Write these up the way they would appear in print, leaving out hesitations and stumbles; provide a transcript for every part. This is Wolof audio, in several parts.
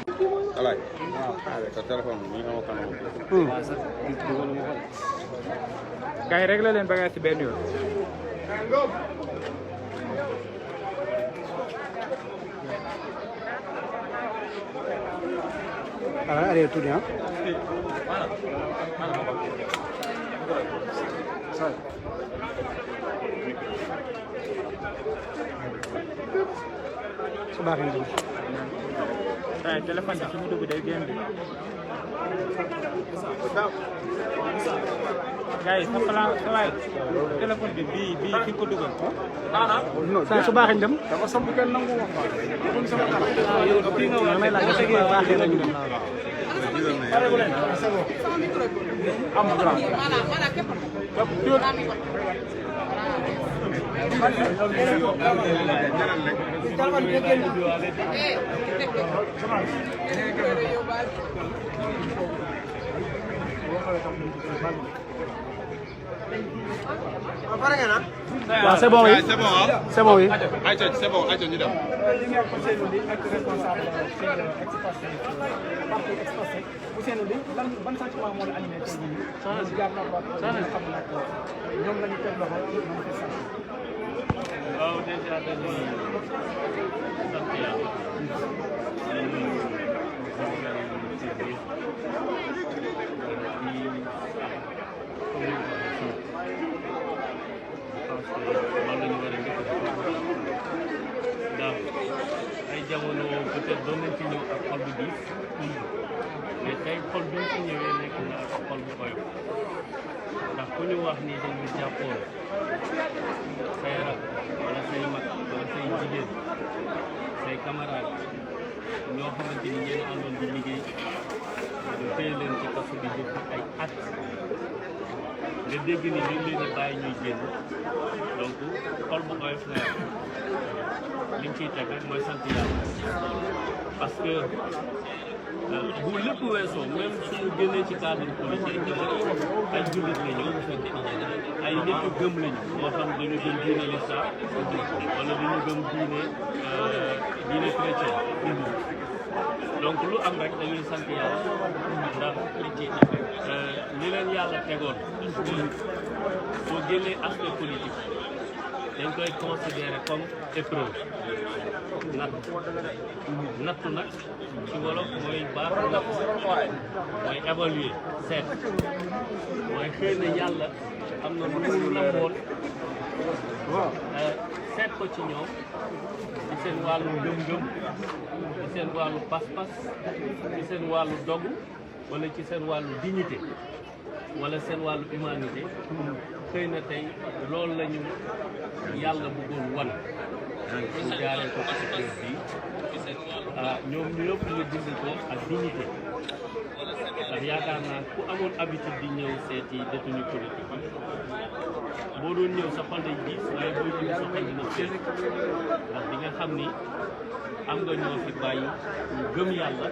Alay. Sa téléphone bi nga ma kanam. Kay réglé leen bagage ci benn yoon. Voilà, allez, tout bien. Su baaxee ñu Ay téléphone bi fi mu dugg day génn. Gars yi sa plan sa waay téléphone bi bii fi ko dugal. non su baaxee ñu dem. Dafa samp kenn nangu wax ba. Yow fii nga war damay laaj bu fekkee baaxee nañu dem. waaw c'est bon oui. C'est bon ah. C'est bon oui. Aïcha c'est bon Aïcha ñu dem. waaw déjà dañuy sant yàlla ndax ay jamono peut-être doon nañ ci ñëw ak xol bu diis mais tey xol bi ñu ci ñëwee nekk na ak xol bu oyof ndax ku ñu wax ni dañu jàppoon say rak wala say mag wala say jigéen say camarades ñoo xamante ni ngeen àndoon di liggéey ñu téye leen ci kaso bi jëf ay at nga dégg ni dañ leen a bàyyi ñuy génn donc xol bu oyof la li ñu ciy teg rek mooy sant yàlla parce que bu lépp weesoo même suñu génnee ci cadre politique ay jullit la ñu ay nit yu gëm lañu moo xam dañu gëm diine l'islam wala dañu gëm diine chrétien donc lu am rek dañuy sant yàlla ndax li leen yàlla tegoon soo génnee aspect politique dañ koy considérer comme épreuve nattu nag ci wolof mooy baax natt mooy évaluer seet mooy xëy na yàlla am na lu mu namoon seet ko ci ñoom ci seen wàllu ngëm-ngëm ci seen wàllu pas-pas ci seen wàllu dogu wala ci seen wàllu dignité wala seen wàllu humanité xëy na tey loolu la ñu yàlla bëggoon wan ñu jaaree ko ci kër bi ñoom ñu yëpp ñu dund ko ak dignité ndax yaakaar naa ku amoon habitude di ñëw seeti détenu politique yi boo doon ñëw sa xol day gis waaye boo ñëw sa xol dina seet ndax di nga xam ni am nga ñoo fi bàyyi ñu gëm yàlla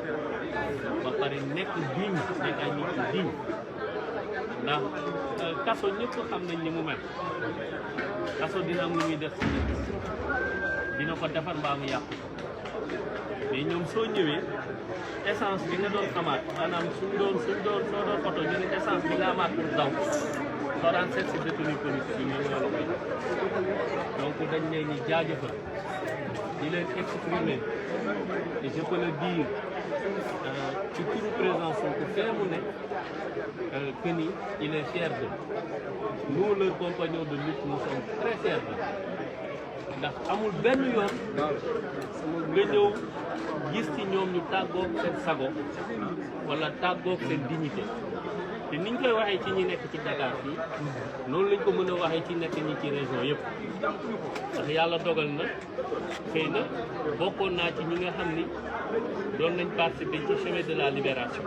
ba pare nekk digne nekk ay nit yu digne ndax kaso ñëpp xam nañ ni mu mel kaso dina am lu muy def ci nit dina ko defar mbaa mu yàqu mais ñoom soo ñëwee essence bi nga doon amaat maanaam soo doon photo ñu ne essence bi nga amaat pour daw soo daan seet si détenu politique yi ñoom ñoo la koy donc dañ leen ñi jaajëfal di leen exprimer et je peux le dire ci turu président Sonko fee mu ne que ni il est fier de nous leurs compagnons de lutte nous sommes très fiers de ndax amul benn yoon nga ñëw gis ci ñoom ñu tàggoog seen sago wala tàggoog seen dignité te niñ koy waxee ci ñi nekk ci Dakar fii noonu lañ ko mën a waxee ci nekk ñi ci région yëpp ndax yàlla dogal na xëy na bokkoon naa ci ñi nga xam ni doon nañ participer ci chemin de la libération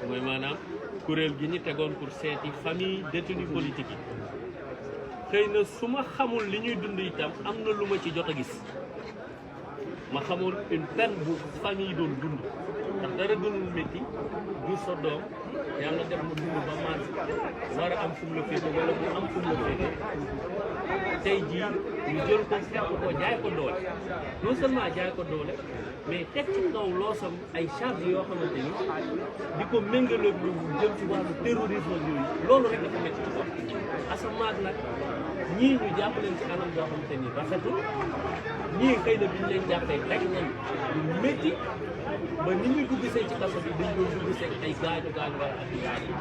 mooy maanaam kuréel gi ñu tegoon pour seeti famille détenus politique yi xëy na su ma xamul li ñuy dund itam am na lu ma ci jot a gis ma xamul une peine bu famille doon dund ndax dara gënul métti du sa doom yàlla def mu dund ba màgg war a am fu mu la féete wala mu am fu mu la féete tey jii ñu jël ko fekk ko jaay ko doole non seulement jaay ko doole mais teg ci kaw loosam ay charge yoo xamante ni di ko méngale lu jëm ci wàllu terrorisme yooyu loolu rek dafa métti ci kaw asamaat nag ñii ñu jàpp leen ci anam boo xamante ni rafetul ñii xëy na bi ñu leen jàppee rek nañ lu métti ba ni ñuy dugg see ci kaso bi dañ doon dugg see ay gaañu wala ak gaañu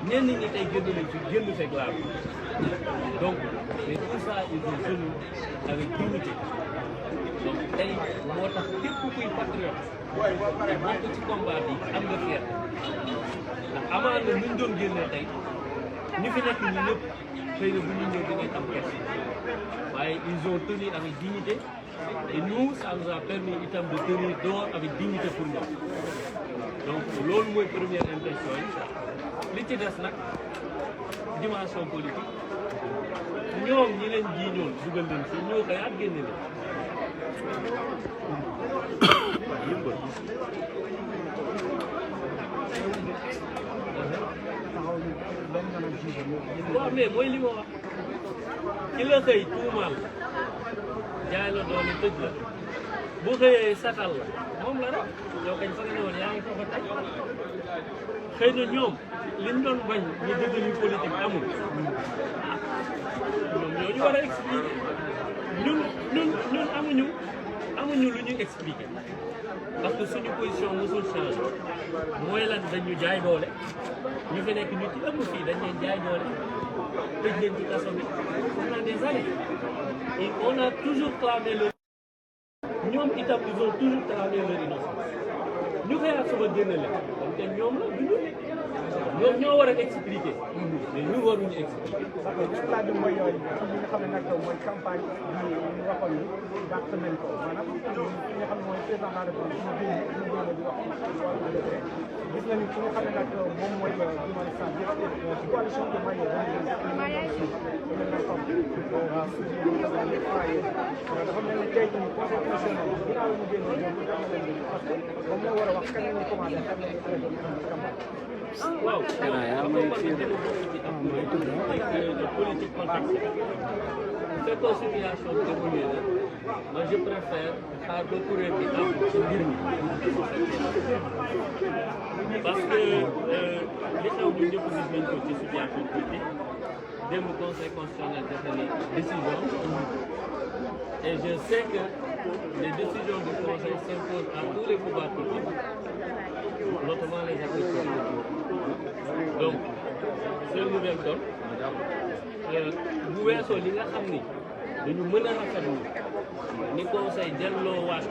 ñenn ñi tey génn nañ ci génn fekk laa donc mais tout ça ils ont tenu avec dignité donc tey moo tax képp kuy patriote te bokk ci combat bi am nga fier ndax amaan na ñu doon génnee tey ñu fi nekk ñu ñëpp xëy na bu ñu ñëw dinañ am kersa waaye ils ont tenu avec dignité et nous ça nous a permis itam de tenir dehors avec dignité pour ñoom donc loolu mooy première impression yi li ci des nag dimension politique ñoom ñi leen jiiñoon dugal leen fi ñoo xëyaat génne leen waaw mais mooy li ma wax ki la xëy tuumaal jaay la doole tëj la bu xëyee satal la moom la rek yow kañ fa nga ne woon yaa ngi ko ba tey xëy na ñoom liñ doon bañ ñu détenu politique amul ñoom ñoo ñu war a expliquer ñun amuñu lu ñuy expliquer parce que suñu position mosul changé mooy lan dañu jaay doole ñu fi nekk nit yi ëpp fii dañ leen jaay doole tëj leen ci kaso bi pendant des années et on a toujours clamé leur ñoom itam ils ont toujours clamé leur innocence ñu xëyaat suba génn leen donc te ñoom la du ñoom ñoo war a expliquer mais ñu waruñu expliquer. d'accord laaj bi mooy yooyu ci li nga xam ne nag mooy campagne bi ñu waxoon ni dàq nañ ko maanaam ki nga xam ne mooy président de la République ñu génn di wax ci wàllu décret gis nañu ki nga xam ne nag moom mooy Diomaye Sarr ci coalition de Maye dafa mel ni tey jii conseil constitutionnel ginnaaw mu génn ñoom parce que moom moo war a wax kan la ñuy commandé kan la ñuy campagne. waaw politique contexte c'est une situation démoniaque moi je préfère xaar ba kuréel bi am ci mbir mi parce que li xew ñun ñëpp gis nañ ko ci situation politique démb conseil constitutionnel dafa ne décision et je sais que les décisions du conseil s'imposent à tous les pouvoirs publics notamment les acteurs politiques. Donc c'est une nouvelle donne bu weesoo li nga xam ni dañu mën a rafetlu ni conseil delloo waat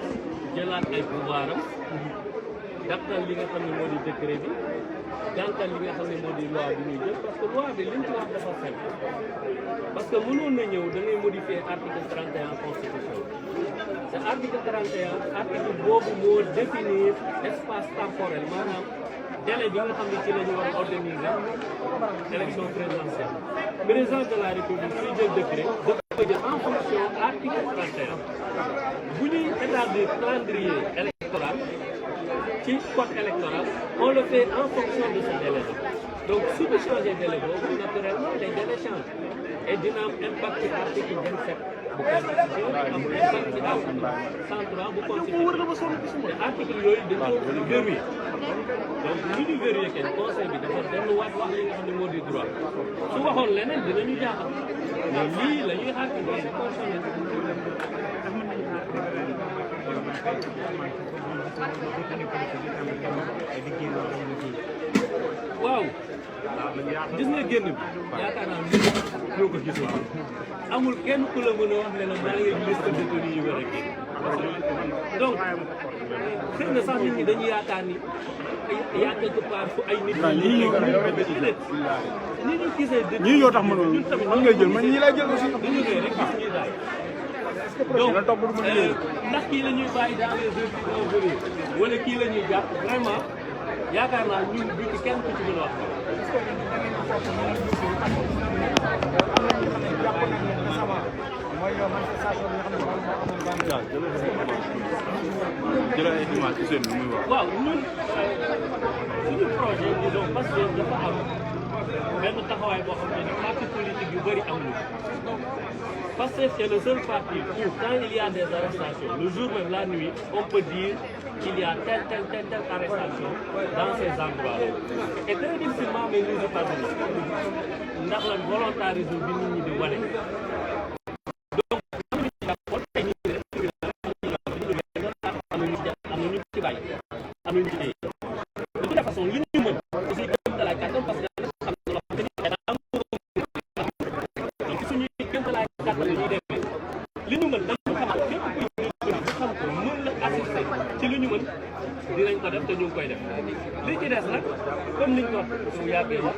jëlaat ay pouvoir am dàqal li nga xam ne moo di décret bi gàntal li nga xam ne moo di loi bi ñuy jël parce que loi bi liñ ci wax dafa simple parce que mënoon na ñëw da ngay modifier article 31 constitution te article 31 article boobu moo définir espace temporel maanaam délai bi nga xam ne ci la ñu war a organiser élection présidentielle président de la république suy jël décret dafa jël en fonction article 31 bu ñuy établir calendrier électoral ci code électoral on le fait en fonction de ce délai là donc su ñu changé délai boobu naturellement les délais changent et dina am impact ci article 27 bu constitution am impact ci article 103 bu constitution te article yooyu dañoo verrouillé donc li ñu verrouillé kenn conseil bi dafa delluwaat wax li nga xam ne moo di droit su waxoon leneen dinañu jaaxal mais lii la ñuy xaar ci conseil constitutionnel. waaw gis nga génn bi yaakaar naa ni ñoo ko gisoon amul kenn ku la mën a wax ne la maa ngi liste détenus yi war a génn donc xëy na sax nit ñi dañuy yaakaar ni y a quelque part fu ay nit ñi ñu gisee ñii ñoo tax mënoon man ngay jël man ñii lay jël aussi dañu ne rek gis ñi daay donc ndax kii la ñuy bàyyi dans les heures qui vont venir wala kii la ñuy jàpp vraiment yaakaar naa ñun du ci kenn ku ci mën a wax. mooy manifestation bi nga xam ne moom moo amoon jëlal ay image ci seen bi muy wax. waaw ñun suñu projet disons parce que dafa am benn taxawaay boo xam ne parti politique yu bëri amuñu parce que c'est le seul parti où quand il y a des arrestations le jour même la nuit on peut dire qu'il y a telle arrestation dans ces endroits-là et très difficilement mais nous y parvenons ndax lan volontarisme bi nit ñi di wane donc amuñu ci bàyyi amuñu ci téye de toute façon li ñu mën aussi kéem talaay kàttan parce que xam na loo xam ne donc suñuy kéem talaay kàttan ñuy demee li ñu mën dañu xamal képp kuy xam ko mën la assister ci li ñu mën dinañ ko def te ñu ngi koy def li ci des nag comme niñ ko wax su yàggee la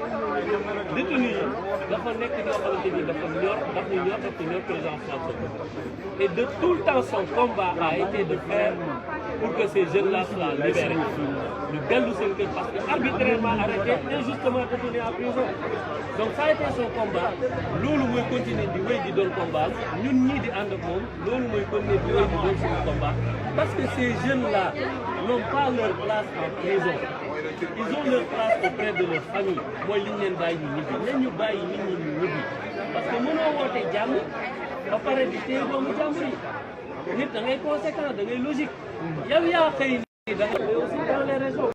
détenus yi dafa nekk ñoo xamante ni dafa ñor daf ñu ñor daf ñu ñor président François et de tout le temps son combat a été de faire pour que ces jeunes-là soient libérés ñu dellu seen kër parce que arbitrairement arrêté injustement détenus en prison donc ça a été son combat loolu mooy continuer di wéy di doon combat ñun ñii di ànd ak moom loolu mooy continuer di wéy di doon suñu combat parce que ces jeunes-là n'ont pas leur place en prison ils ont leur place auprès de leur famille mooy li ñu leen bàyyi ñu ñibbi nañ ñu bàyyi nit ñi ñu ñibbi parce que mënoo woote jàmm ba pare di téye doomu jàmbur yi nit da ngay conséquent da ngay logique yow yaa xëy ni da ngay aussi dans les régions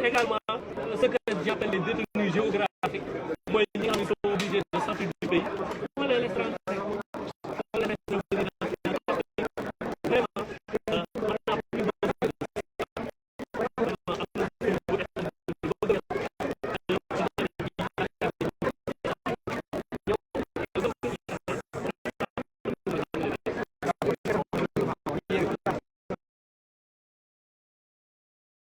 également ce que j'appelle les détenus